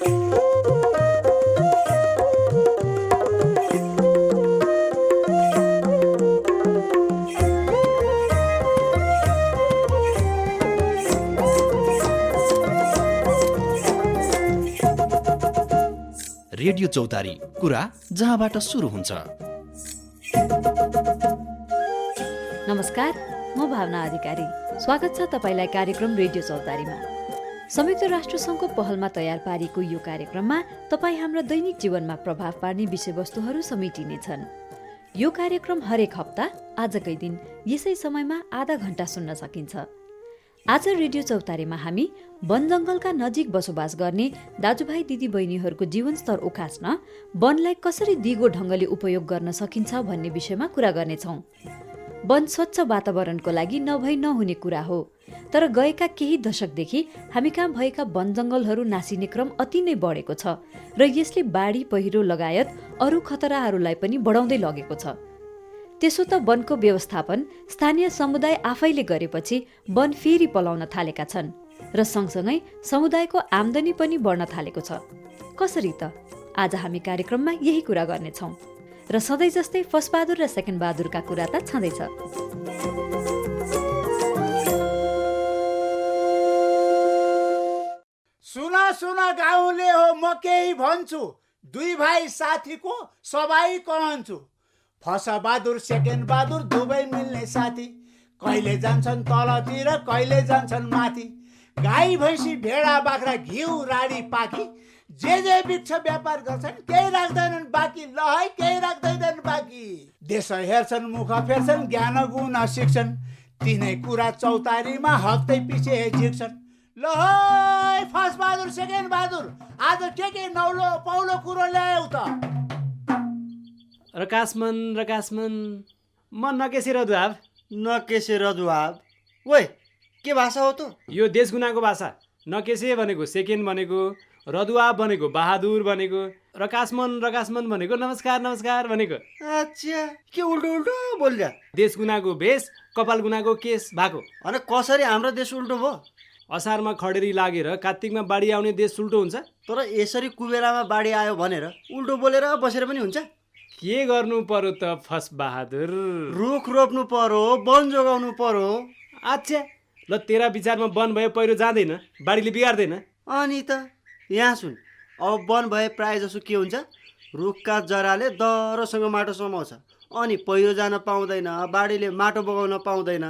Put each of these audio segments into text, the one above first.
Radio चौतारी, कुरा जहाँबाट सुरु हुन्छ। नमस्कार, म भावना अधिकारी। स्वागत छ तपाईलाई कार्यक्रम रेडियो चौतारीमा। संयुक्त राष्ट्रसङ्घको पहलमा तयार पारिएको यो कार्यक्रममा तपाईँ हाम्रो दैनिक जीवनमा प्रभाव पार्ने विषयवस्तुहरू समेटिनेछन्। यो कार्यक्रम हरेक हप्ता आजकै दिन यसै समयमा आधा घण्टा सुन्न सकिन्छ। आज रेडियो चौतारीमा हामी वन जङ्गलका नजिक बसोबास गर्ने दाजुभाइ दिदीबहिनीहरूको जीवनस्तर उकास्न वनलाई कसरी दिगो ढङ्गले उपयोग गर्न सकिन्छ भन्ने विषयमा कुरा गर्नेछौँ। वन स्वच्छ वातावरणको लागि नभई नहुने कुरा हो, तर गएका केही दशकदेखि हामी कहाँ भएका वन जङ्गलहरू नासिने क्रम अति नै बढेको छ र यसले बाढी पहिरो लगायत अरू खतराहरूलाई पनि बढाउँदै लगेको छ। त्यसो त वनको व्यवस्थापन स्थानीय समुदाय आफैले गरेपछि वन फेरि पलाउन थालेका छन् र सँगसँगै समुदायको आम्दानी पनि बढ्न थालेको छ। कसरी त? आज हामी कार्यक्रममा यही कुरा गर्नेछौँ र सधैँ जस्तै फर्स्ट बहादुर र सेकेन्ड बहादुरका कुरा त छँदैछ। सुना सुना गाउँले हो, म केही भन्छु, दुई भाइ साथीको सबै कहन्छु। फर्स्ट बहादुर सेकेन्ड बहादुर दुवै मिल्ने साथी, कहिले जान्छन् तलतिर कहिले जान्छन् माथि। गाई भैँसी भेडा बाख्रा घिउ राडी पाकी, जे वृक्ष व्यापार गर्छन् केही राख्दैनन् बाँकी, ल है केही राख्दैनन् बाँकी। देश हेर्छन् मुख फेर्छन् ज्ञान गुण सिक्छन्, तिनै कुरा चौतारीमा हप्तै पछि झिक्छन्। ल है फर्स्ट बहादुर सेकेन्ड बहादुर, आज के नौलो पौलो कुरो ल्यायौ त? रकासमन म नकेसे रदुआब। नकेसे रदुआब? ओए, के भाषा हो त? यो देशगुनाको भाषा। नकेसे भनेको सेकेन्ड भनेको, रदुआब भनेको बहादुर भनेको, रकासमन भनेको नमस्कार भनेको। अच्छा, के उल्टो उल्टो बोल्दा? देशगुनाको भेष, कपाल गुनाको केस भएको। अनि कसरी हाम्रो देश उल्टो भयो? असारमा खडेरी लागेर कात्तिकमा बाढी आउने देश उल्टो हुन्छ? तर यसरी कुबेरामा बाढी आयो भनेर उल्टो बोलेर बसेर पनि हुन्छ? के गर्नु पर्यो त फर्स्ट बहादुर? रुख रोप्नु पर्यो, वन जोगाउनु पर्यो। अच्छा, ल तेरा विचारमा वन भए पहिरो जाँदैन, बाढीले बिगार्दैन? अनि त यहाँ सुन, अब वन भए प्राय जसो के हुन्छ, रुखका जराले दह्रोसँग माटो समाउँछ, अनि पहिरो जान पाउँदैन, बाढीले माटो बगाउन पाउँदैन।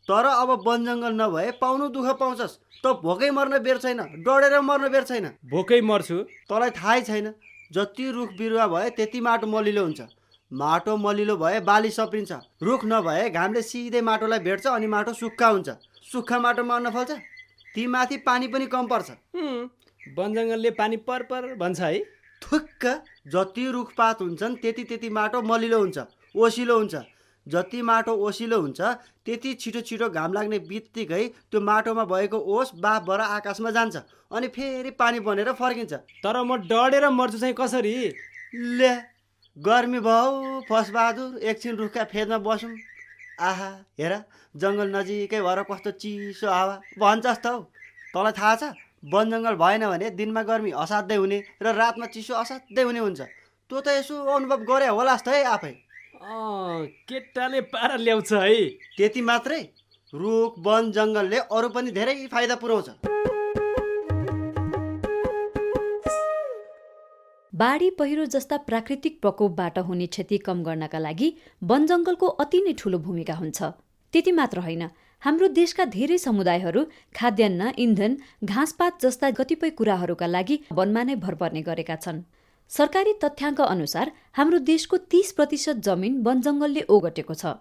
तर अब वन जङ्गल नभए पाउनु दुःख पाउँछस् त, भोकै मर्न बेर छैन, डढेर मर्न बेर छैन। भोकै मर्छु? तँलाई थाहै छैन, जति रुख बिरुवा भए त्यति माटो मलिलो हुन्छ, माटो मलिलो भए बाली सप्रिन्छ, रुख नभए घामले सिधै माटोलाई भेट्छ अनि माटो सुक्खा हुन्छ, सुक्खा माटोमा अन्न फल्छ, ती माथि पानी पनि कम पर्छ। वन जङ्गलले पानी पर भन्छ है? थुक्क, जति रुखपात हुन्छन् त्यति माटो मलिलो हुन्छ, ओसिलो हुन्छ। जति माटो ओसिलो हुन्छ त्यति छिटो घाम लाग्ने बित्तिकै त्यो माटोमा भएको ओस बाफबाट आकाशमा जान्छ अनि फेरि पानी बनेर फर्किन्छ। तर म डढेर मर्छु चाहिँ कसरी? ले, गर्मी भयो फर्स्ट बहादुर, एकछिन रुखका फेदमा बसौँ। आहा हेर, जङ्गल नजिकै भएर कस्तो चिसो हावा भन्छस् त हौ। तँलाई थाहा छ, वन जङ्गल भएन भने दिनमा गर्मी असाध्यै हुने र रातमा चिसो असाध्यै हुने हुन्छ। तँ त यसो अनुभव गरे होलास् त है आफै। केटाले पारा ल्याउँछ है। त्यति मात्रै? रुख वन जङ्गलले अरू पनि धेरै फाइदा पुर्याउँछ। बाढी पहिरो जस्ता प्राकृतिक प्रकोपबाट हुने क्षति कम गर्नका लागि वन जङ्गलको अति नै ठूलो भूमिका हुन्छ। त्यति मात्र होइन, हाम्रो देशका धेरै समुदायहरू खाद्यान्न, इन्धन, घाँसपात जस्ता कतिपय कुराहरूका लागि वनमा नै भर पर्ने गरेका छन्। सरकारी तथ्याङ्क अनुसार हाम्रो देशको 30% जमिन वन जङ्गलले ओगटेको छ।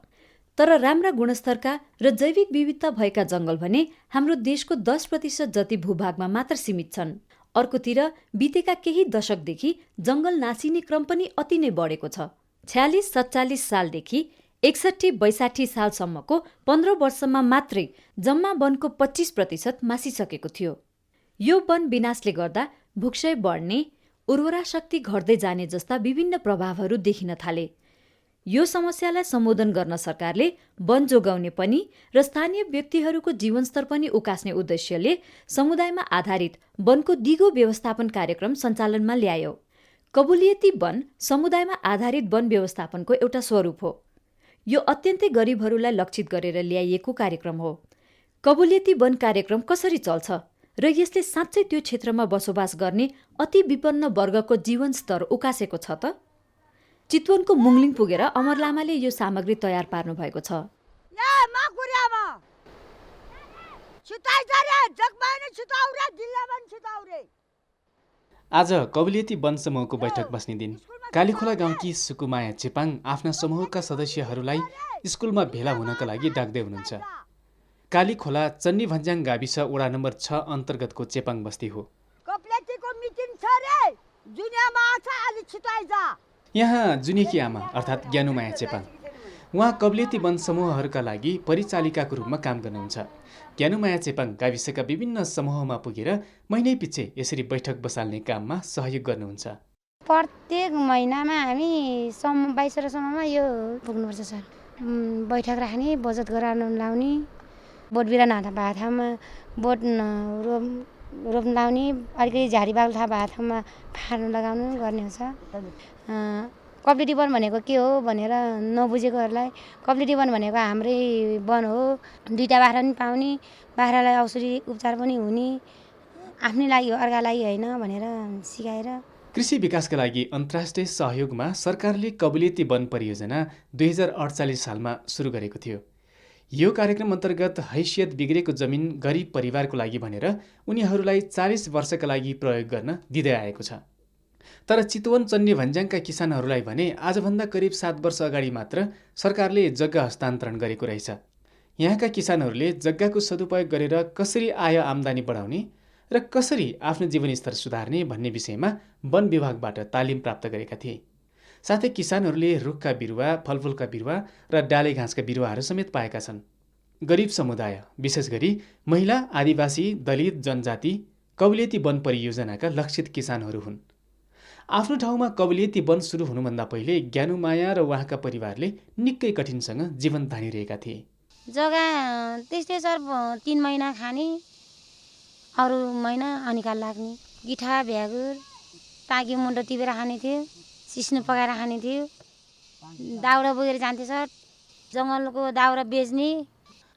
तर राम्रा गुणस्तरका र जैविक विविधता भएका जङ्गल भने हाम्रो देशको 10% जति भूभागमा मात्र सीमित छन्। अर्कोतिर बितेका केही दशकदेखि जङ्गल नासिने क्रम पनि अति नै बढेको छ। 46-47 सालदेखि 61-62 सालसम्मको 15 वर्षमा मात्रै जम्मा वनको 25% मासिसकेको थियो। यो वन विनाशले गर्दा भूक्षय बढ्ने, उर्वरा शक्ति घट्दै जाने जस्ता विभिन्न प्रभावहरू देखिन थाले। यो समस्यालाई सम्बोधन गर्न सरकारले वन जोगाउने पनि र स्थानीय व्यक्तिहरूको जीवनस्तर पनि उकास्ने उद्देश्यले समुदायमा आधारित वनको दिगो व्यवस्थापन कार्यक्रम सञ्चालनमा ल्यायो। कबुलियती वन समुदायमा आधारित वन व्यवस्थापनको एउटा स्वरूप हो। यो अत्यन्तै गरिबहरूलाई लक्षित गरेर ल्याइएको कार्यक्रम हो। कबुलियती वन कार्यक्रम कसरी चल्छ र यसले साँच्चै त्यो क्षेत्रमा बसोबास गर्ने अति विपन्न वर्गको जीवनस्तर उकासेको छ त? चितवनको मुङलिङ पुगेर अमर लामाले यो सामग्री तयार पार्नु भएको छ। आज कबुलियती वन समूहको बैठक बस्ने दिन। कालीखोला गाउँकी सुकुमाया चेपाङ आफ्ना समूहका सदस्यहरूलाई स्कुलमा भेला हुनका लागि डाक्दै हुनुहुन्छ। कालीखोला चन्नी भन्ज्याङ गाविस वडा नम्बर 6 अन्तर्गतको चेपाङ बस्ती हो। यहाँ जुनेकी आमा अर्थात् ज्ञानुमाया चेपाङ, उहाँ कबुलियती वन समूहहरूका लागि परिचालिकाको रूपमा काम गर्नुहुन्छ। ज्ञानुमाया चेपाङ गाविसका विभिन्न समूहमा पुगेर महिनै पछि यसरी बैठक बसाल्ने काममा सहयोग गर्नुहुन्छ। प्रत्येक महिनामा हामी 22सम्ममा यो पुग्नुपर्छ सर। बैठक राख्ने, बचत गराउन लाउने, बोट बिरुवा नथा भएको ठाउँमा बोट रोप्न लाउने, अलिकति झाडीबाल थाहा भएको ठाउँमा फार्न लगाउनु गर्ने हुन्छ। कबुलियती वन भनेको के हो भनेर नबुझेकोहरूलाई कबुलियती वन भनेको हाम्रै वन हो, 2टा बाख्रा पनि पाउने, बाख्रालाई औषधि उपचार पनि हुने, आफ्नै लागि हो अर्का लागि होइन भनेर सिकाएर। कृषि विकासका लागि अन्तर्राष्ट्रिय सहयोगमा सरकारले कबुलियती वन परियोजना 2048 सालमा सुरु गरेको थियो। यो कार्यक्रम अन्तर्गत हैसियत बिग्रेको जमिन गरिब परिवारको लागि भनेर उनीहरूलाई 40 वर्षका लागि प्रयोग गर्न दिँदै आएको छ। तर चितवन चन्नी भन्ज्याङका किसानहरूलाई भने आजभन्दा करिब 7 वर्ष अगाडि मात्र सरकारले जग्गा हस्तान्तरण गरेको रहेछ। यहाँका किसानहरूले जग्गाको सदुपयोग गरेर कसरी आय आम्दानी बढाउने र कसरी आफ्नो जीवनस्तर सुधार्ने भन्ने विषयमा वन विभागबाट तालिम प्राप्त गरेका थिए। साथै किसानहरूले रुखका बिरुवा, फलफुलका बिरुवा र डाले घाँसका बिरुवाहरू समेत पाएका छन्। गरिब समुदाय, विशेष गरी महिला, आदिवासी, दलित जनजाति कबुलियती वन परियोजनाका लक्षित किसानहरू हुन्। आफ्नो ठाउँमा कबुलियती वन सुरु हुनुभन्दा पहिले ज्ञानुमाया र उहाँका परिवारले निकै कठिनसँग जीवन धानिरहेका थिए। जग्गा त्यस्तै सर 3 महिना खाने, अरू महिना अनिकाल लाग्ने। गिठा भ्यागुर टाँकी मुन्टो टिपेर खाने थियो, सिस्नु पकाएर खाने थियो, दाउरा बोकेर जान्थे सर, जङ्गलको दाउरा बेच्ने।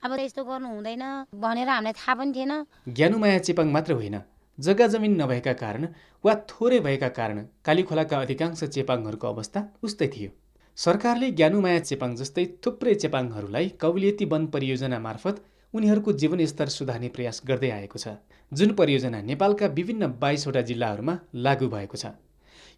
अब यस्तो गर्नु हुँदैन भनेर हामीलाई थाहा पनि थिएन। ज्ञानुमाया चेपाङ मात्र होइन, जग्गा जमिन नभएका कारण वा थोरै भएका कारण कालीखोलाका अधिकांश चेपाङहरूको अवस्था उस्तै थियो। सरकारले ज्ञानुमाया चेपाङ जस्तै थुप्रै चेपाङहरूलाई कबुलियती वन परियोजना मार्फत उनीहरूको जीवनस्तर सुधार्ने प्रयास गर्दै आएको छ, जुन परियोजना नेपालका विभिन्न 22वटा जिल्लाहरूमा लागू भएको छ।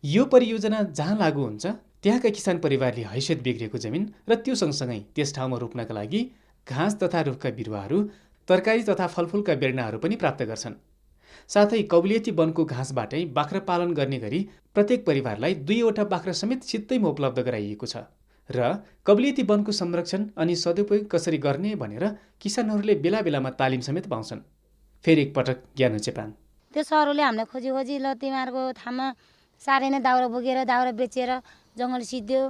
यो परियोजना जहाँ लागू हुन्छ त्यहाँका किसान परिवारले हैसियत बिग्रेको जमिन र त्यो सँगसँगै त्यस ठाउँमा रोप्नका लागि घाँस तथा रुखका बिरुवाहरू, तरकारी तथा फलफुलका बेर्नाहरू पनि प्राप्त गर्छन्। साथै कबुलियती वनको घाँसबाटै बाख्रा पालन गर्ने गरी प्रत्येक परिवारलाई 2वटा बाख्रा समेत सित्तैमा उपलब्ध गराइएको छ र कबुलियती वनको संरक्षण अनि सदुपयोग कसरी गर्ने भनेर किसानहरूले बेला बेलामा तालिम समेत पाउँछन्। फेरि एकपटक ज्ञानु चेपाङ, त्यो सरहरूले हामीलाई खोजी खोजी ल तिमीहरूको ठाउँमा साह्रै नै दाउरा बोकेर दाउरा बेचेर जङ्गल सिद्धो,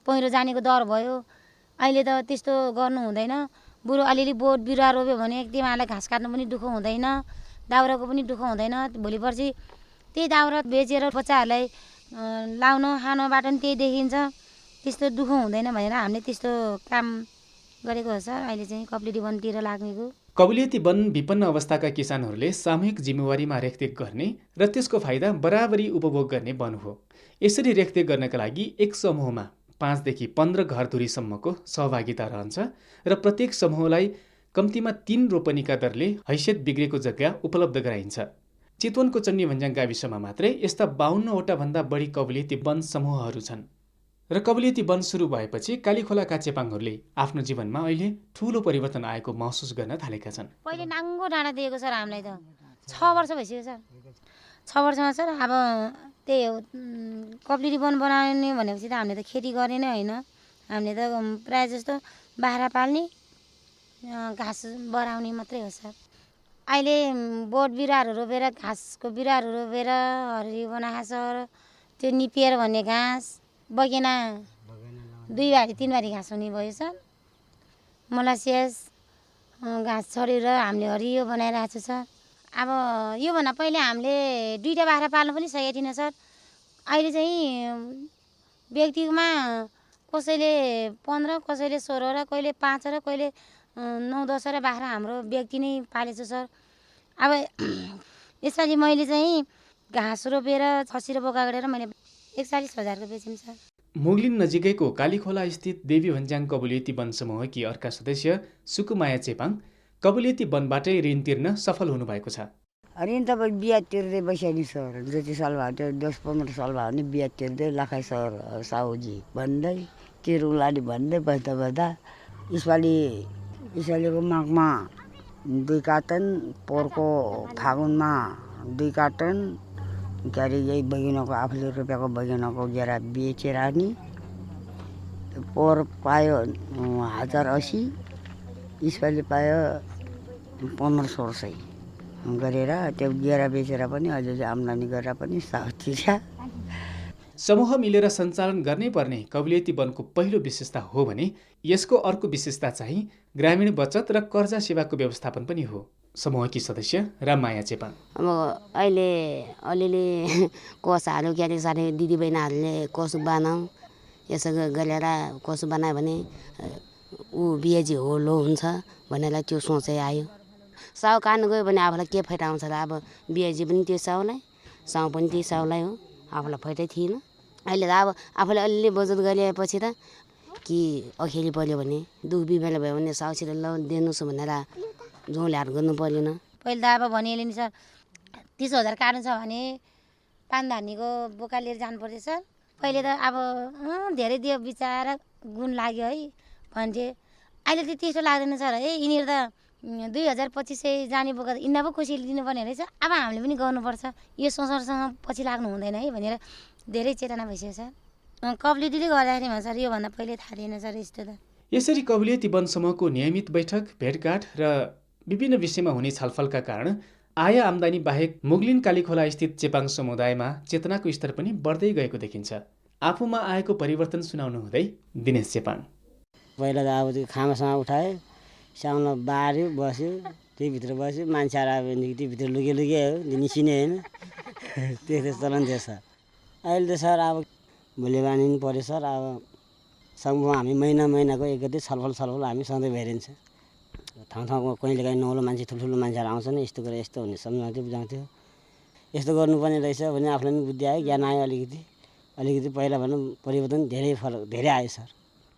पहिरो जानेको डर भयो। अहिले त त्यस्तो गर्नु हुँदैन। बुढो अलिअलि बोट बिरुवा रोप्यो भने तिमीहरूलाई घाँस काट्नु पनि दुःख हुँदैन, दाउराको पनि दुःख हुँदैन। भोलि पर्सि त्यही दाउरा बेचेर बच्चाहरूलाई लाउन खानबाट पनि त्यही देखिन्छ, त्यस्तो दुःख हुँदैन भनेर हामीले त्यस्तो काम गरेको हो सर। अहिले चाहिँ कबुलियती वनतिर लाग्नेको। कबुलियती वन विपन्न अवस्थाका किसानहरूले सामूहिक जिम्मेवारीमा रेखदेख गर्ने र त्यसको फाइदा बराबरी उपभोग गर्ने वन हो। यसरी रेखदेख गर्नका लागि एक समूहमा 5 देखि 15 घरधुरीसम्मको सहभागिता रहन्छ र प्रत्येक समूहलाई कम्तीमा 3 रोपनीका दरले हैसियत बिग्रेको जग्गा उपलब्ध गराइन्छ। चितवनको चन्नी भन्ज्याङ गाविसमा मात्रै यस्ता 52वटा भन्दा बढी कबुलियती वन समूहहरू छन् र कबुलियती वन सुरु भएपछि कालीखोलाका चेपाङहरूले आफ्नो जीवनमा अहिले ठूलो परिवर्तन आएको महसुस गर्न थालेका छन्। पहिले नाङ्गो डाँडा दिएको सर हामीलाई त 6 वर्ष भइसक्यो सर। 6 वर्षमा सर अब त्यही हो, कबुलियती वन बनाउने भनेपछि त हामीले त खेती गर्ने नै होइन, हामीले त प्रायः जस्तो बाख्रा पाल्ने, घाँस बढाउने मात्रै हो सर। अहिले बोट बिरुवाहरू रोपेर, घाँसको बिरुवाहरू रोपेर हरियो बनाएको सर, त्यो निपिएर भन्ने घाँस, बगेना 2 बारी 3 बारी घाँस हुने भयो सर। मलासियस घाँस छरेर हामीले हरियो बनाइरहेको छ सर। अब योभन्दा पहिले हामीले 2टा बाख्रा पाल्नु पनि सकेको थिएन सर। अहिले चाहिँ व्यक्तिमा कसैले 15, कसैले 16 र कहिले 5 र कहिले 9-10 र बाख्रा हाम्रो व्यक्ति नै पालेछ सर। अब यसपालि मैले चाहिँ घाँस रोपेर खसी र बोका गरेर मैले 41,000 को बेचेँ सर। मुगलिन नजिकैको कालीखोला स्थित देवी भन्ज्याङ कबुलियती वन समूहकी अर्का सदस्य सुकुमाया चेपाङ कबुलियती वनबाटै ऋण तिर्न सफल हुनुभएको छ। ऋण त बिहा तिर्दै बस्यो सर। जति साल भयो त्यो 10-15 साल भयो भने बिहा तिर्दै लखाइ सर साहुजी भन्दै तिरुलाली भन्दै बस्दा यसपालिको माघमा 2 कार्टन, पोहोरको फागुनमा 2 कार्टन के अरे यही बगिनको आफूले रोपेको बगिनको गेरा बेचेर नि पोहोर पायो 1080, यसपालि पायो 1500 गरेर त्यो गेरा बेचेर पनि अहिले आम्दानी गरेर पनि साउथिया। समूह मिलेर सञ्चालन गर्नै पर्ने कबुलियती वनको पहिलो विशेषता हो भने यसको अर्को विशेषता चाहिँ ग्रामीण बचत र कर्जा सेवाको व्यवस्थापन पनि हो। समूहकी सदस्य राममाया चेपाङ अब अहिले अलिअलि कोषहरू के अरे साह्रै दिदीबहिनीहरूले कोष बनाऊ, यसो गरेर कोष बनायो भने बिहेजी हो लो हुन्छ भनेर त्यो सोचै आयो। साउ काट्नु गयो भने आफूलाई के फाइदा आउँछ र? अब बिहेजी पनि त्यो साउलाई, साउ पनि त्यही साउलाई हो, आफूलाई फाइदै थिएन। अहिले त अब आफूले अलिअलि बचत गरिएपछि त कि अखेरी पऱ्यो भने दुख बिमारी भयो भने साउसित ल दिनुहोस् भनेर झोल्याहरू गर्नु परेन। पहिले त अब भनिहाल्यो नि सर 30,000 काट्नु छ भने 5 धानीको बोका लिएर जानु पर्थ्यो सर। पहिले त अब धेरै दियो बिचारा गुण लाग्यो है भन्थे। अहिले त त्यस्तो लाग्दैन सर। यिनीहरू त 2,000-2500 जाने बोका त यिनीहरू पो खुसीले दिनुपर्ने रहेछ। अब हामीले पनि गर्नुपर्छ, यो संसारसँग पछि लाग्नु हुँदैन है भनेर धेरै चेतना भइसक्यो सर। कबुलियतीले गर्दाखेरि भन्छ सर, योभन्दा पहिले थाहा थिएन सर यस्तो त। यसरी कबुलियती वन समूहको नियमित बैठक, भेटघाट र विभिन्न विषयमा हुने छलफलका कारण आय आम्दानी बाहेक मुगलिन कालीखोला स्थित चेपाङ समुदायमा चेतनाको स्तर पनि बढ्दै गएको देखिन्छ। आफूमा आएको परिवर्तन सुनाउनु हुँदै दिनेश चेपाङ पहिला त अब त्यो खामासँग उठायो, साउन बार्यो, बस्यो, त्यहीभित्र बस्यो, मान्छेहरू आयो भनेदेखि त्योभित्र लुगे हो, निस्किने होइन, त्यस्तो चलन थियो सर। अहिले त सर अब मूल्यवानी पनि पऱ्यो सर। अब समूह हामी महिनाको एक गते छलफल हामी सधैँ भइरहन्छ। ठाउँ कहिलेकाहीँ नौलो मान्छे ठुल्ठुलो मान्छेहरू आउँछ नि, यस्तो गरेर यस्तो हुने सम्झाउँथ्यो, बुझाउँथ्यो, यस्तो गर्नुपर्ने रहेछ भने आफूलाई पनि बुद्धि आयो, ज्ञान आयो। अलिकति पहिला भनौँ परिवर्तन धेरै आयो सर।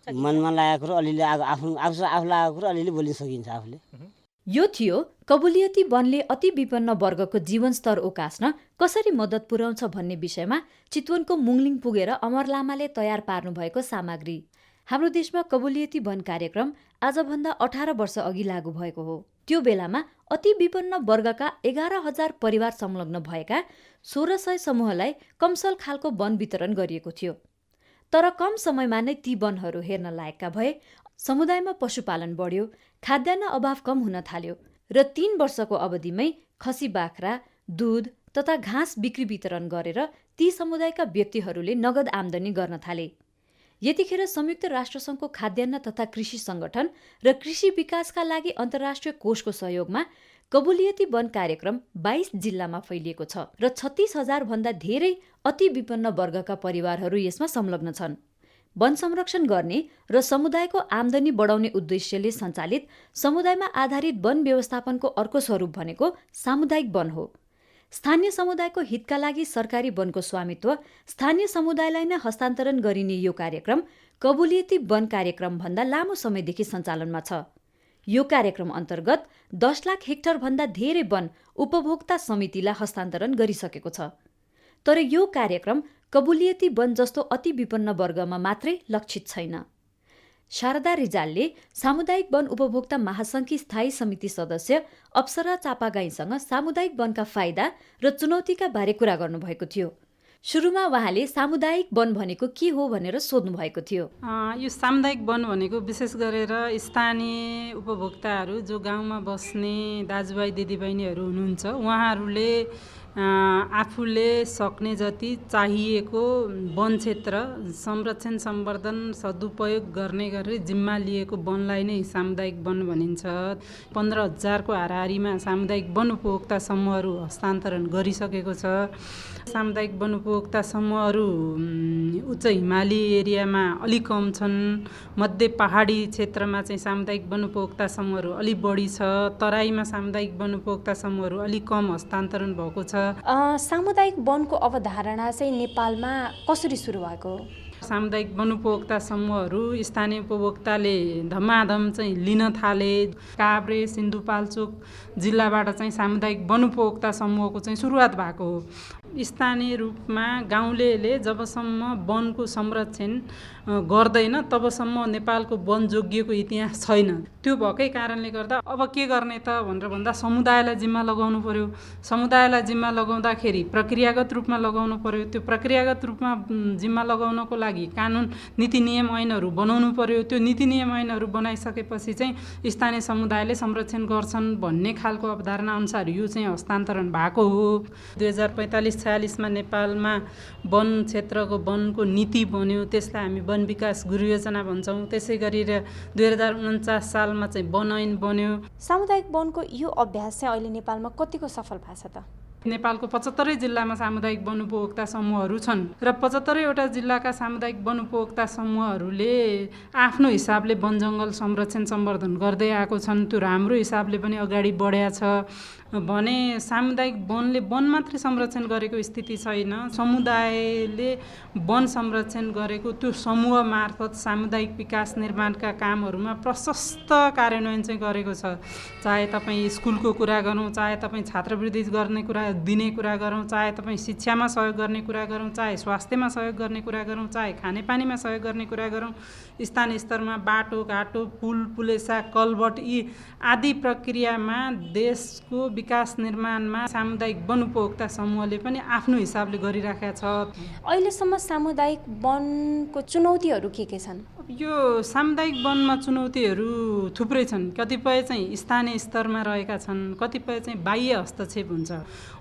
मनमा लागेको कुरो अलिअलि आफूलाई आएको कुरो अलिअलि बोल्न सकिन्छ आफूले। यो थियो कबुलियती वनले अति विपन्न वर्गको जीवनस्तर उकास्न कसरी मद्दत पुर्याउँछ भन्ने विषयमा चितवनको मुङलिङ पुगेर अमर लामाले तयार पार्नु भएको सामग्री। हाम्रो देशमा कबुलियती वन कार्यक्रम आजभन्दा 18 वर्ष अघि लागू भएको हो। त्यो बेलामा अति विपन्न वर्गका 11,000 परिवार संलग्न भएका 1600 समूहलाई कमसल खालको वन वितरण गरिएको थियो। तर कम समयमा नै ती वनहरू हेर्न लायकका भए, समुदायमा पशुपालन बढ्यो, खाद्यान्न अभाव कम हुन थाल्यो र 3 वर्षको अवधिमै खसी बाख्रा, दूध तथा घाँस बिक्री वितरण गरेर ती समुदायका व्यक्तिहरूले नगद आमदनी गर्न थाले। यतिखेर संयुक्त राष्ट्रसङ्घको खाद्यान्न तथा कृषि सङ्गठन र कृषि विकासका लागि अन्तर्राष्ट्रिय कोषको सहयोगमा कबुलियती वन कार्यक्रम 22 जिल्लामा फैलिएको छ र 36,000 भन्दा धेरै अति विपन्न वर्गका परिवारहरू यसमा संलग्न छन्। वन संरक्षण गर्ने र समुदायको आमदनी बढाउने उद्देश्यले सञ्चालित समुदायमा आधारित वन व्यवस्थापनको अर्को स्वरूप भनेको सामुदायिक वन हो। स्थानीय समुदायको हितका लागि सरकारी वनको स्वामित्व स्थानीय समुदायलाई नै हस्तान्तरण गरिने यो कार्यक्रम कबुलियती वन कार्यक्रम भन्दा लामो समयदेखि सञ्चालनमा छ। यो कार्यक्रम अन्तर्गत 10 लाख हेक्टर भन्दा धेरै वन उपभोक्ता समितिलाई हस्तान्तरण गरिसकेको छ। तर यो कार्यक्रम कबुलियती वन जस्तो अति विपन्न वर्गमा मात्रै लक्षित छैन। शारदा रिजालले सामुदायिक वन उपभोक्ता महासङ्घकी स्थायी समिति सदस्य अप्सरा चापागाईसँग सामुदायिक वनका फाइदा र चुनौतीका बारे कुरा गर्नुभएको थियो। सुरुमा उहाँले सामुदायिक वन भनेको के हो भनेर सोध्नु भएको थियो। यो सामुदायिक वन भनेको विशेष गरेर स्थानीय उपभोक्ताहरू जो गाउँमा बस्ने दाजुभाइ दिदीबहिनीहरू हुनुहुन्छ, उहाँहरूले आफूले सक्ने जति चाहिएको वन क्षेत्र संरक्षण सम्वर्धन सदुपयोग गर्ने गरी जिम्मा लिएको वनलाई नै सामुदायिक वन भनिन्छ। 15,000 को हाराहारीमा सामुदायिक वन उपभोक्ता समूहहरू हस्तान्तरण गरिसकेको छ। सामुदायिक वन उपभोक्ता समूहहरू उच्च हिमाली एरियामा अलि कम छन्। मध्य पहाडी क्षेत्रमा चाहिँ सामुदायिक वन उपभोक्ता समूहहरू अलि बढी छ। तराईमा सामुदायिक वन उपभोक्ता समूहहरू अलि कम हस्तान्तरण भएको छ। सामुदायिक वनको अवधारणा चाहिँ नेपालमा कसरी सुरु भएको हो? सामुदायिक वन उपभोक्ता समूहहरू स्थानीय उपभोक्ताले धमाधम चाहिँ लिन थाले। काभ्रे सिन्धुपाल्चोक जिल्लाबाट चाहिँ सामुदायिक वन उपभोक्ता समूहको चाहिँ सुरुवात भएको हो। स्थानीय रूपमा गाउँलेले जबसम्म वनको संरक्षण गर्दैन तबसम्म नेपालको वन जोगिएको इतिहास छैन। त्यो भएकै कारणले गर्दा अब के गर्ने त भनेर भन्दा समुदायलाई जिम्मा लगाउनु पर्यो। समुदायलाई जिम्मा लगाउँदाखेरि प्रक्रियागत रूपमा लगाउनु पर्यो। त्यो प्रक्रियागत रूपमा जिम्मा लगाउनको लागि कानुन नीति नियम ऐनहरू बनाउनु पर्यो। त्यो नीति नियम ऐनहरू बनाइसकेपछि चाहिँ स्थानीय समुदायले संरक्षण गर्छन् भन्ने खालको अवधारणा अनुसार यो चाहिँ हस्तान्तरण भएको हो। 2045-46मा नेपालमा वन क्षेत्रको वनको नीति बन्यो। त्यसलाई हामी वन विकास गृह योजना भन्छौँ। त्यसै गरेर 2049 सालमा चाहिँ वन ऐन बन्यो। सामुदायिक वनको यो अभ्यास चाहिँ अहिले नेपालमा कतिको सफल भएको छ त? नेपालको 75 जिल्लामा सामुदायिक वन उपभोक्ता समूहहरू छन् र 75वटा जिल्लाका सामुदायिक वन उपभोक्ता समूहहरूले आफ्नो हिसाबले वन जङ्गल संरक्षण सम्वर्धन गर्दै आएको छन्। त्यो राम्रो हिसाबले पनि अगाडि बढेको छ भने सामुदायिक वनले वन मात्रै संरक्षण गरेको स्थिति छैन। समुदायले वन संरक्षण गरेको त्यो समूह मार्फत सामुदायिक विकास निर्माणका कामहरूमा प्रशस्त कार्यान्वयन चाहिँ गरेको छ। चाहे तपाईँ स्कुलको कुरा गरौँ, चाहे तपाईँ छात्रवृत्ति गर्ने कुरा दिने कुरा गरौँ, चाहे तपाईँ शिक्षामा सहयोग गर्ने कुरा गरौँ, चाहे स्वास्थ्यमा सहयोग गर्ने कुरा गरौँ, चाहे खानेपानीमा सहयोग गर्ने कुरा गरौँ, स्थानीय स्तरमा बाटो घाटो पुल पुलेसा कलबट यी आदि प्रक्रियामा देशको विकास निर्माणमा सामुदायिक वन उपभोक्ता समूहले पनि आफ्नो हिसाबले गरिराखेका छ। अहिलेसम्म सामुदायिक वनको चुनौतीहरू के छन्? यो सामुदायिक वनमा चुनौतीहरू थुप्रै छन्। कतिपय चाहिँ स्थानीय स्तरमा रहेका छन्, कतिपय चाहिँ बाह्य हस्तक्षेप हुन्छ।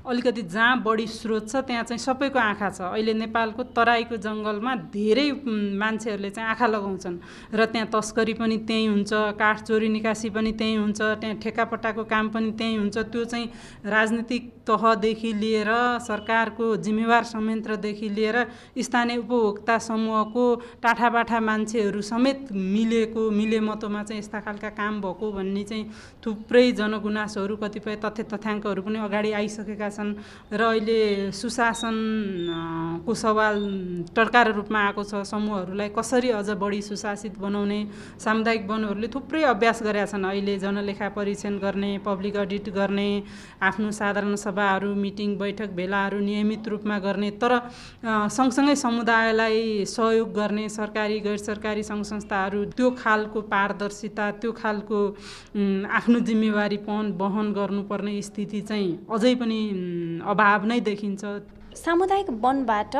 अलिकति जहाँ बढी स्रोत छ त्यहाँ चाहिँ सबैको आँखा छ। अहिले नेपालको तराईको जङ्गलमा धेरै मान्छेहरूले चाहिँ आँखा लगाउँछन् र त्यहाँ तस्करी पनि त्यही हुन्छ, काठ चोरी निकासी पनि त्यही हुन्छ, त्यहाँ ठेकापट्टाको काम पनि त्यही हुन्छ। त्यो चाहिँ राजनीतिक तहदेखि लिएर सरकारको जिम्मेवार संयन्त्रदेखि लिएर स्थानीय उपभोक्ता समूहको टाठाबाठा मान्छेहरू समेत मिलेमतोमा चाहिँ यस्ता खालका काम भएको भन्ने चाहिँ थुप्रै जनगुनासोहरू कतिपय तथ्य तथ्याङ्कहरू पनि अगाडि आइसकेका छन्। र अहिले सुशासनको सवाल टड्कारो रूपमा आएको छ। समूहहरूलाई कसरी अझ बढी सुशासित बनाउने सामुदायिक वनहरूले थुप्रै अभ्यास गरेका छन्। अहिले जनलेखा परीक्षण गर्ने, पब्लिक अडिट गर्ने, आफ्नो साधारण सभाहरू मिटिङ बैठक भेलाहरू नियमित रूपमा गर्ने, तर सँगसँगै समुदायलाई सहयोग गर्ने सरकारी गैर सरकारी सङ्घ संस्थाहरू त्यो खालको पारदर्शिता, त्यो खालको आफ्नो जिम्मेवारीपन वहन गर्नुपर्ने स्थिति चाहिँ अझै पनि अभाव नै देखिन्छ। सामुदायिक वनबाट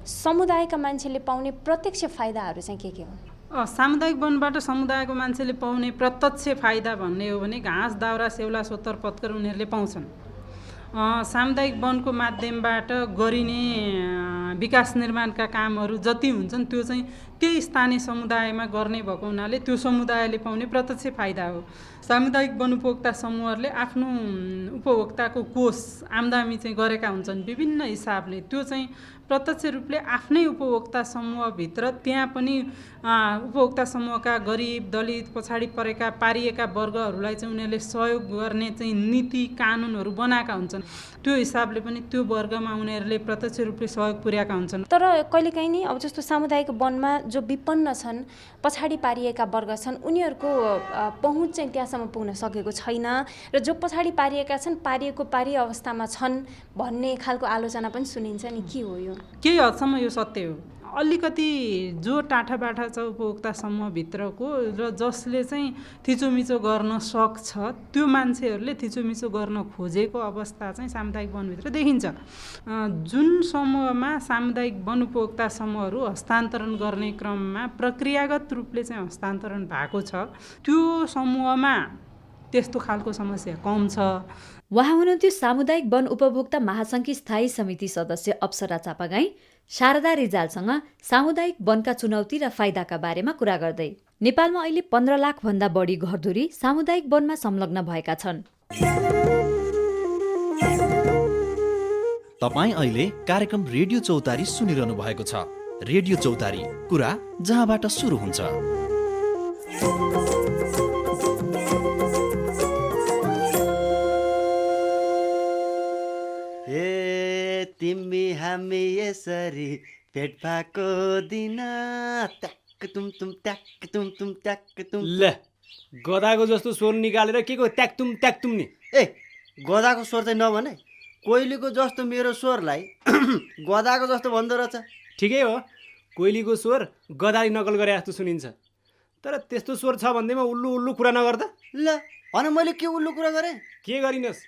समुदायका मान्छेले पाउने प्रत्यक्ष फाइदाहरू चाहिँ के हुन्? सामुदायिक वनबाट समुदायको मान्छेले पाउने प्रत्यक्ष फाइदा भन्ने हो भने घाँस दाउरा सेउला सोत्तर पत्कर उनीहरूले पाउँछन्। सामुदायिक वनको माध्यमबाट गरिने विकास निर्माणका कामहरू जति हुन्छन् त्यो चाहिँ त्यही स्थानीय समुदायमा गर्ने भएको हुनाले त्यो समुदायले पाउने प्रत्यक्ष फाइदा हो। सामुदायिक वन उपभोक्ता समूहहरूले आफ्नो उपभोक्ताको कोष आम्दानी चाहिँ गरेका हुन्छन् विभिन्न हिसाबले। त्यो चाहिँ प्रत्यक्ष रूपले आफ्नै उपभोक्ता समूहभित्र त्यहाँ पनि उपभोक्ता समूहका गरिब दलित पछाडि परेका पारिएका वर्गहरूलाई चाहिँ उनीहरूले सहयोग गर्ने चाहिँ नीति कानुनहरू बनाएका हुन्छन्। त्यो हिसाबले पनि त्यो वर्गमा उनीहरूले प्रत्यक्ष रूपले सहयोग पुर्याएका हुन्छन्। तर कहिलेकाहीँ नि अब जस्तो सामुदायिक वनमा जो विपन्न छन्, पछाडि पारिएका वर्ग छन्, उनीहरूको पहुँच चाहिँ त्यहाँसम्म पुग्न सकेको छैन र जो पछाडि पारिएका छन् पारिए अवस्थामा छन् भन्ने खालको आलोचना पनि सुनिन्छ नि। के हो यो? केही हदसम्म यो सत्य हो। अलिकति जो टाठाबाठा छ उपभोक्ता समूहभित्रको र जसले चाहिँ थिचोमिचो गर्न सक्छ त्यो मान्छेहरूले थिचोमिचो गर्न खोजेको अवस्था चाहिँ सामुदायिक वनभित्र देखिन्छ। जुन समूहमा सामुदायिक वन उपभोक्ता समूहहरू हस्तान्तरण गर्ने क्रममा प्रक्रियागत रूपले चाहिँ हस्तान्तरण भएको छ त्यो समूहमा त्यस्तो खालको समस्या कम छ। उहाँ हुनुहुन्थ्यो सामुदायिक वन उपभोक्ता महासङ्घकी स्थायी समिति सदस्य अप्सरा चापागाई शारदा रिजालसँग सामुदायिक वनका चुनौती र फाइदाका बारेमा कुरा गर्दै। नेपालमा अहिले 15 लाख भन्दा बढी घरधुरी सामुदायिक वनमा संलग्न भएका छन्। तपाईँ अहिले कार्यक्रम रेडियो चौतारी सुनिरहनु भएको छ। रेडियो चौतारी, कुरा जहाँबाट सुरु हुन्छ। तिमी हामी यसरी भेट भएको दिन ट्याक तुम तुम ट्याक तुम तुम ट्याक तुम। ल गदाको जस्तो स्वर निकालेर के को ट्याक तुम नि? ए गदाको स्वर चाहिँ नभने, कोइलीको जस्तो मेरो स्वरलाई गदाको जस्तो भन्दो रहेछ। ठिकै हो, कोइलीको स्वर गदाले नकल गरे जस्तो सुनिन्छ। तर त्यस्तो स्वर छ भन्दैमा उल्लु उल्लु कुरा नगर्दा। ल अनि मैले के उल्लु कुरा गरेँ? के गरिनस्?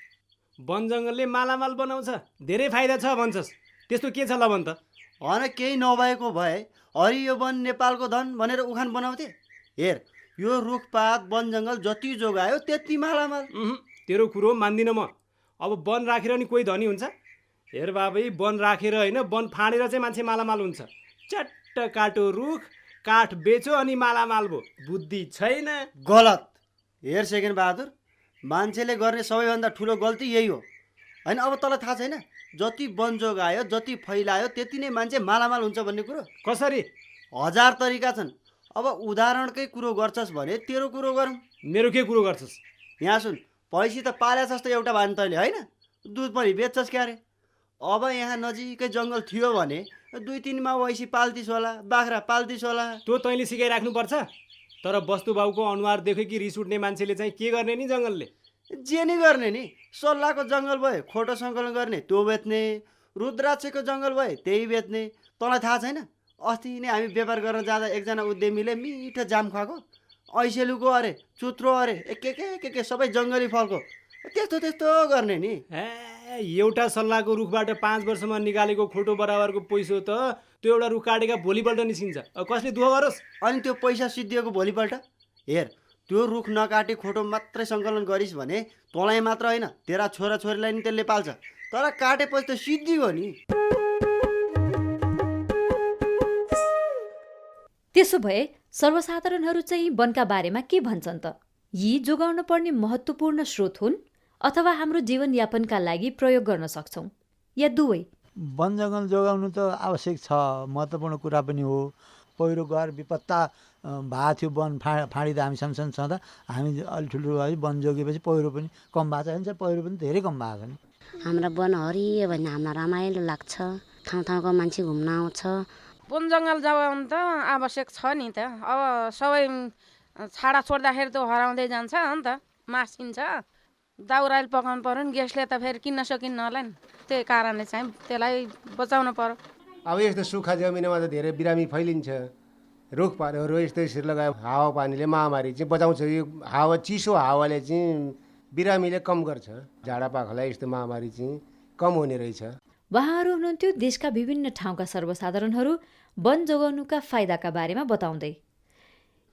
वन जङ्गलले मालामाल बनाउँछ, धेरै फाइदा छ भन्छस्, त्यस्तो के छ ल भन् त? अनि केही नभएको भए हरियो वन नेपालको धन भनेर उखान बनाउँथे। हेर, यो रुखपात वन जङ्गल जति जोगायो त्यति मालामाल। तेरो कुरो मान्दिनँ म। अब वन राखेर नि कोही धनी हुन्छ? हेर बाबै, वन राखेर होइन, वन फाँडेर चाहिँ मान्छे मालामाल हुन्छ। चट्ट काटो रुख, काठ बेचो अनि मालामाल भो। बुद्धि छैन। गलत। हेर सेकेन्ड बहादुर, मान्छेले गर्ने सबैभन्दा ठुलो गल्ती यही हो। होइन, अब तँलाई थाहा छैन जति वन जोगायो जति फैलायो त्यति नै मान्छे मालामाल हुन्छ भन्ने कुरो? कसरी? 1000 तरिका छन्। अब उदाहरणकै कुरो गर्छस् भने तेरो कुरो गरौँ। मेरो के कुरो गर्छस्? यहाँ सुन, पैसी त पालेछस् त एउटा भान तैँले, होइन? दुध पनि बेच्छस् क्यारे। अब यहाँ नजिकै जङ्गल थियो भने 2-3 मवेशी पाल्थिस् होला, बाख्रा पाल्थिस् होला। त्यो तैँले सिकाइराख्नुपर्छ। तर वस्तुभाउको अनुहार देख्यो कि रिस उठ्ने मान्छेले चाहिँ के गर्ने नि जङ्गलले? जे नि गर्ने नि। सल्लाहको जङ्गल भए खोटो सङ्कलन गर्ने, त्यो बेच्ने। रुद्राक्षको जङ्गल भए त्यही बेच्ने। तँलाई थाहा छैन, अस्ति नै हामी व्यापार गर्न जाँदा एकजना उद्यमीले मिठो जाम खुवाएको, ऐसेलुको अरे, चुत्रो अरे, के सबै जङ्गली फलको। त्यस्तो गर्ने नि। एउटा सल्लाहको रुखबाट 5 वर्षमा निकालेको खोटो बराबरको पैसा त त्यो एउटा रुख काटेका भोलिपल्ट निस्किन्छ। कसले दुःख गरोस्? अनि त्यो पैसा सिद्धिएको भोलिपल्ट हेर, त्यो रुख नकाटे खोटो मात्रै सङ्कलन गरिस् भने तँलाई मात्र होइन, तेरा छोराछोरीलाई नि त्यसले पाल्छ। तर काटेपछि त सिद्धियो नि। त्यसो भए सर्वसाधारणहरू चाहिँ वनका बारेमा के भन्छन् त? यी जोगाउन पर्ने महत्त्वपूर्ण स्रोत हुन् अथवा हाम्रो जीवनयापनका लागि प्रयोग गर्न सक्छौँ, या दुवै? वन जङ्गल जोगाउनु त आवश्यक छ, महत्त्वपूर्ण कुरा पनि हो। पहिरो गएर विपत्ता भएको थियो, वन फाँडिँदा हामी सँगसँगै छँदा हामी अलि ठुलो भयो, वन जोगेपछि पहिरो पनि कम भएको छ। पहिरो पनि धेरै कम भएको नि। हाम्रा वन हरियो भने हामीलाई रमाइलो लाग्छ, ठाउँ ठाउँको मान्छे घुम्न आउँछ। वन जङ्गल जोगाउनु त आवश्यक छ नि त। अब सबै छाडा छोड्दाखेरि त हराउँदै जान्छ नि त, मासिन्छ। दाउराले पकाउनु पर्यो नि, ग्यासले त फेरि किन्न सकिन्न होला नि। त्यही कारणले चाहिँ त्यसलाई बचाउनु पर्यो। अब यस्तो सुक्खा जमिनमा त धेरै बिरामी फैलिन्छ। रुखपातहरू यस्तो यसरी लगायो, हावापानीले महामारी चाहिँ बचाउँछ। यो चिसो हावाले चाहिँ बिरामीले कम गर्छ, झाडापाखालाई यस्तो महामारी चाहिँ कम हुने रहेछ। उहाँहरू हुनुहुन्थ्यो देशका विभिन्न ठाउँका सर्वसाधारणहरू वन जोगाउनुका फाइदाका बारेमा बताउँदै।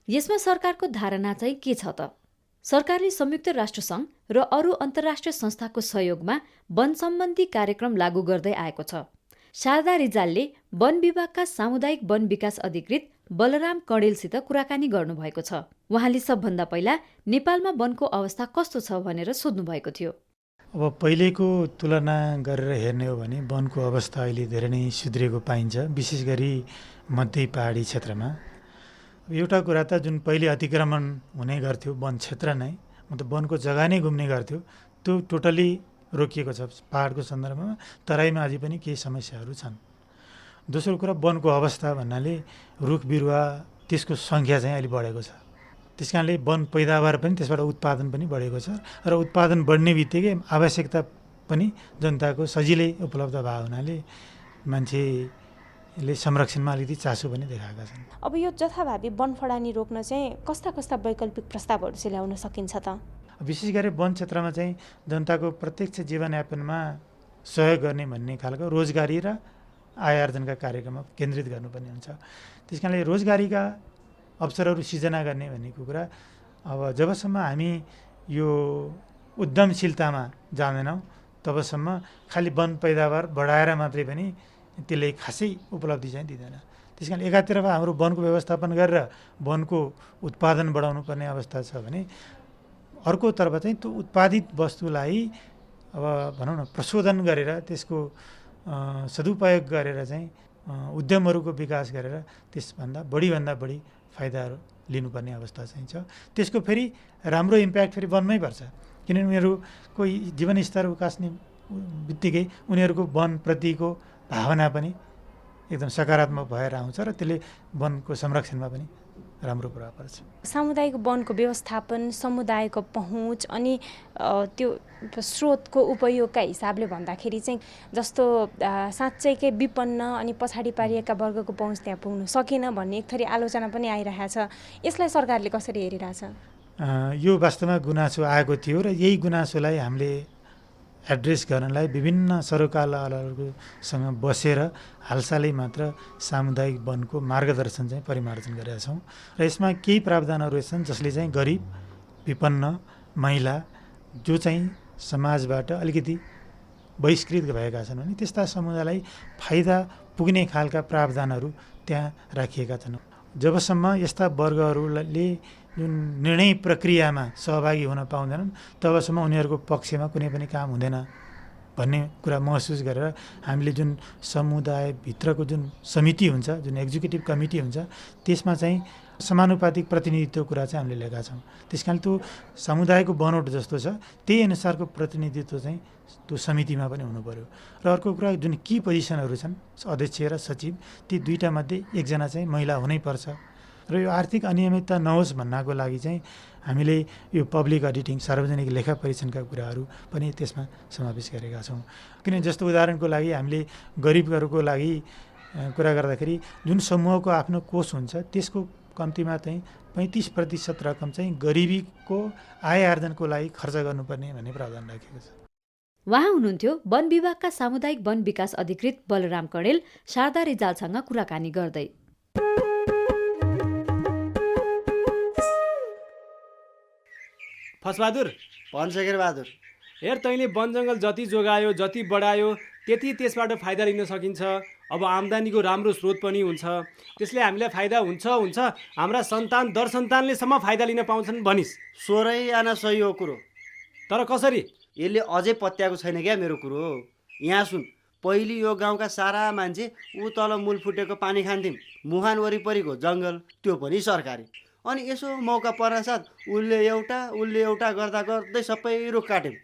यसमा सरकारको धारणा चाहिँ के छ त? सरकारले संयुक्त राष्ट्रसङ्घ र अरू अन्तर्राष्ट्रिय संस्थाको सहयोगमा वन सम्बन्धी कार्यक्रम लागू गर्दै आएको छ। शारदा रिजालले वन विभागका सामुदायिक वन विकास अधिकृत बलराम कणेलसित कुराकानी गर्नुभएको छ। उहाँले सबभन्दा पहिला नेपालमा वनको अवस्था कस्तो छ भनेर सोध्नु भएको थियो। अब पहिलेको तुलना गरेर हेर्ने हो भने वनको अवस्था अहिले धेरै नै सुध्रिएको पाइन्छ, विशेष गरी मध्य पहाडी क्षेत्रमा। एउटा कुरा त जुन पहिले अतिक्रमण हुने गर्थ्यो वन क्षेत्र नै, मतलब वनको जग्गा नै घुम्ने गर्थ्यो, त्यो टोटली रोकिएको छ पहाडको सन्दर्भमा। तराईमा अझै पनि केही समस्याहरू छन्। दोस्रो कुरा, वनको अवस्था भन्नाले रुख बिरुवा त्यसको सङ्ख्या चाहिँ अहिले बढेको छ। त्यस कारणले वन पैदावार पनि, त्यसबाट उत्पादन पनि बढेको छ र उत्पादन बढ्ने बित्तिकै आवश्यकता पनि जनताको सजिलै उपलब्ध भएको हुनाले मान्छेले संरक्षणमा अलिकति चासो पनि देखाएका छन्। अब यो जथाभावी वन फडानी रोक्न चाहिँ कस्ता वैकल्पिक प्रस्तावहरू चाहिँ ल्याउन सकिन्छ त? विशेष गरी वन क्षेत्रमा चाहिँ जनताको प्रत्यक्ष जीवनयापनमा सहयोग गर्ने भन्ने खालको रोजगारी र आय आर्जनका कार्यक्रममा केन्द्रित गर्नुपर्ने हुन्छ। त्यस कारणले रोजगारीका अवसरहरू सिर्जना गर्ने भन्ने कुरा अब जबसम्म हामी यो उद्यमशीलतामा जाँदैनौँ तबसम्म खालि वन पैदावार बढाएर मात्रै पनि त्यसले खासै उपलब्धि चाहिँ दिँदैन। त्यस कारण एकातिरफ हाम्रो वनको व्यवस्थापन गरेर वनको उत्पादन बढाउनु पर्ने अवस्था छ भने अर्कोतर्फ चाहिँ त्यो उत्पादित वस्तुलाई अब भनौँ न प्रशोधन गरेर त्यसको सदुपयोग गरेर चाहिँ उद्यमहरूको विकास गरेर त्यसभन्दा बढीभन्दा बढी फाइदाहरू लिनुपर्ने अवस्था चाहिँ छ। त्यसको फेरि राम्रो इम्प्याक्ट फेरि वनमै पर्छ, किनभने उनीहरूको जीवनस्तर उकास्ने बित्तिकै उनीहरूको वनप्रतिको भावना पनि एकदम सकारात्मक भएर आउँछ र त्यसले वनको संरक्षणमा पनि राम्रो प्रभाव पर्छ। सामुदायिक वनको व्यवस्थापन, समुदायको पहुँच अनि त्यो स्रोतको उपयोगका हिसाबले भन्दाखेरि चाहिँ जस्तो साँच्चैकै विपन्न अनि पछाडि पारिएका वर्गको पहुँच त्यहाँ पुग्न सकेन भन्ने एक थरी आलोचना पनि आइरहेको छ। यसलाई सरकारले कसरी हेरिरहेछ? यो वास्तवमा गुनासो आएको थियो र यही गुनासोलाई हामीले एड्रेस गर्नलाई विभिन्न सरोकारवालाहरूसँग बसेर हालसालै मात्र सामुदायिक वनको मार्गदर्शन चाहिँ परिमार्जन गरेका छौँ र यसमा केही प्रावधानहरू छन् जसले चाहिँ गरिब, विपन्न, महिला जो चाहिँ समाजबाट अलिकति बहिष्कृत भएका छन् भने त्यस्ता समुदायलाई फाइदा पुग्ने खालका प्रावधानहरू त्यहाँ राखिएका छन्। जबसम्म यस्ता वर्गहरूले जुन निर्णय प्रक्रियामा सहभागी हुन पाउँदैनन् तबसम्म उनीहरूको पक्षमा कुनै पनि काम हुँदैन भन्ने कुरा महसुस गरेर हामीले जुन समुदायभित्रको जुन समिति हुन्छ, जुन एक्जिक्युटिभ कमिटी हुन्छ, त्यसमा चाहिँ समानुपातिक प्रतिनिधित्व कुरा चाहिँ हामीले लिएका छौँ। त्यस कारण त्यो समुदायको बनोट जस्तो छ त्यही अनुसारको प्रतिनिधित्व चाहिँ त्यो समितिमा पनि हुनु पर्यो। र अर्को कुरा जुन की पोजिसनहरू छन् अध्यक्ष र सचिव, ती दुईटा मध्ये एकजना चाहिँ महिला हुनैपर्छ र यो आर्थिक अनियमितता नहोस् भन्नको लागि चाहिँ हामीले यो पब्लिक अडिटिङ, सार्वजनिक लेखा परीक्षणका कुराहरू पनि त्यसमा समावेश गरेका छौँ। किनभने जस्तो उदाहरणको लागि हामीले गरिबहरूको लागि कुरा गर्दाखेरि जुन समूहको आफ्नो कोष हुन्छ त्यसको कम्तीमा चाहिँ 35% रकम चाहिँ गरिबीको आय आर्जनको लागि खर्च गर्नुपर्ने भन्ने प्रावधान राखेको छ। उहाँ हुनुहुन्थ्यो वन विभागका सामुदायिक वन विकास अधिकृत बलराम कणेल शारदा रिजालसँग कुराकानी गर्दै। फसबहादुर, पनशेखर बहादुर, हेर तैँले वन जङ्गल जति जोगायो, जति बढायो, त्यति त्यसबाट फाइदा लिन सकिन्छ। अब आम्दानीको राम्रो स्रोत पनि हुन्छ, त्यसले हामीलाई फाइदा हुन्छ। हाम्रा सन्तान दर सन्तानलेसम्म फाइदा लिन पाउँछन् भनिस्। 16 आना सही हो कुरो, तर कसरी? यसले अझै पत्याएको छैन क्या मेरो कुरो। यहाँ सुन, पहिले यो गाउँका सारा मान्छे ऊ तल मूल फुटेको पानी खान्थ्यौँ, मुहान वरिपरिको जङ्गल त्यो पनि सरकारी। अनि यसो मौका पर्नासाथ उसले एउटा गर्दा गर्दै सबै रुख काट्यौँ।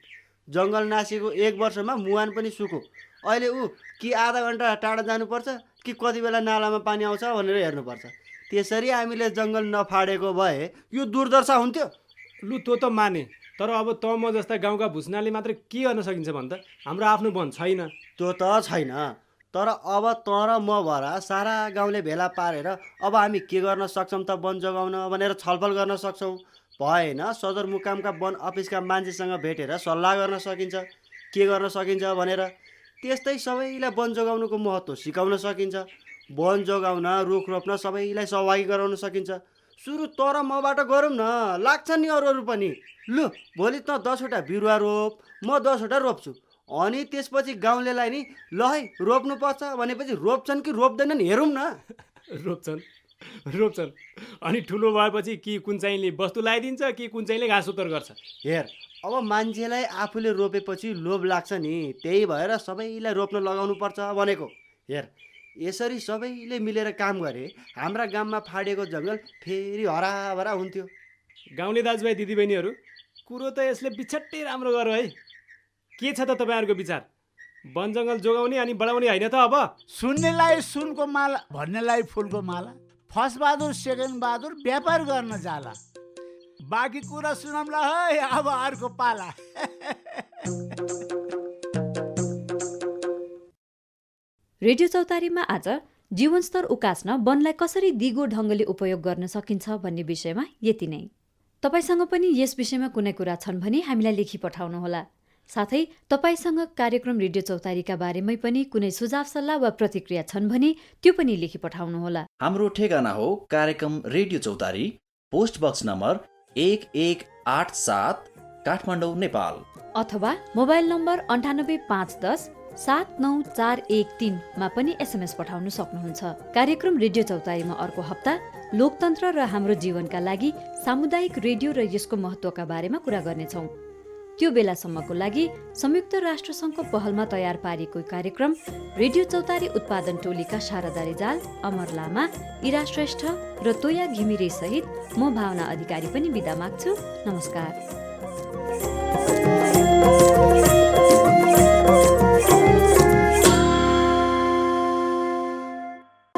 जङ्गल नासिएको 1 वर्षमा मुहान पनि सुक्यो। अहिले ऊ कि आधा घन्टा टाढा जानुपर्छ कि कति बेला नालामा पानी आउँछ भनेर हेर्नुपर्छ। त्यसरी हामीले जङ्गल नफाडेको भए यो दुर्दशा हुन्थ्यो। लु त्यो त माने, तर अब त म जस्ता गाउँका भुस्नाले मात्र के गर्न सकिन्छ भन् त? हाम्रो आफ्नो वन छैन। त्यो त छैन, तर अब त र म भएर सारा गाउँले भेला पारेर अब हामी के गर्न सक्छौँ त वन जोगाउन भनेर छलफल गर्न सक्छौँ। भएन सदरमुकामका वन अफिसका मान्छेसँग भेटेर सल्लाह गर्न सकिन्छ के गर्न सकिन्छ भनेर। त्यस्तै सबैलाई वन जोगाउनुको महत्त्व सिकाउन सकिन्छ। वन जोगाउन, रुख रोप्न सबैलाई सहभागी गराउन सकिन्छ। सुरु तर मबाट गरौँ न, लाग्छ नि अरू पनि। लु भोलि त 10वटा बिरुवा रोप, म 10वटा रोप्छु। अनि त्यसपछि गाउँलेलाई नि ल है रोप्नुपर्छ भनेपछि रोप्छन् कि रोप्दैनन् हेरौँ न। रोप्छन् अनि ठुलो भएपछि कि कुन चाहिँले वस्तु लगाइदिन्छ कि कुन चाहिँले घाँस उत्तर गर्छ। हेर अब मान्छेलाई आफूले रोपेपछि लोभ लाग्छ नि, त्यही भएर सबैलाई रोप्न लगाउनु पर्छ भनेको। हेर यसरी सबैले मिलेर काम गरे हाम्रा गाउँमा फाडेको जङ्गल फेरि हराभरा हुन्थ्यो। गाउँले दाजुभाइ दिदीबहिनीहरू, कुरो त यसले बिछट्टै राम्रो गर्यो है। के छ त तपाईँहरूको विचार? वन जङ्गल जोगाउने अनि बढाउने होइन त? अब सुन्नेलाई सुनको माला, भन्नेलाई फुलको माला। फर्स्ट बहादुर सेकेन्ड बहादुर व्यापार गर्न जाला, बाँकी कुरा सुनौँला है अब अर्को पाला। रेडियो चौतारीमा आज जीवनस्तर उकास्न वनलाई कसरी दिगो ढङ्गले उपयोग गर्न सकिन्छ भन्ने विषयमा यति नै। तपाईसँग पनि यस विषयमा कुनै कुरा छन् भने हामीलाई लेखी पठाउनुहोला। साथै तपाईसँग कार्यक्रम रेडियो चौतारीका बारेमै पनि कुनै सुझाव सल्लाह वा प्रतिक्रिया छन् भने त्यो पनि लेखी पठाउनुहोला। हाम्रो ठेगाना हो कार्यक्रम radio Chautari, post box number 1187 Kathmandu, Nepal. अथवा मोबाइल नम्बर 985110 79413 मा पनि SMS पठाउन सक्नुहुन्छ। कार्यक्रम रेडियो चौतारीमा अर्को हप्ता लोकतन्त्र र हाम्रो जीवनका लागि सामुदायिक रेडियो र यसको महत्त्वका बारेमा कुरा गर्नेछौँ। त्यो बेलासम्मको लागि संयुक्त राष्ट्रसङ्घको पहलमा तयार पारिएको कार्यक्रम रेडियो चौतारी उत्पादन टोलीका शारदा रिजाल, अमर लामा, इरा श्रेष्ठ र तोया घिमिरे सहित म भावना अधिकारी पनि बिदा माग्छु। नमस्कार।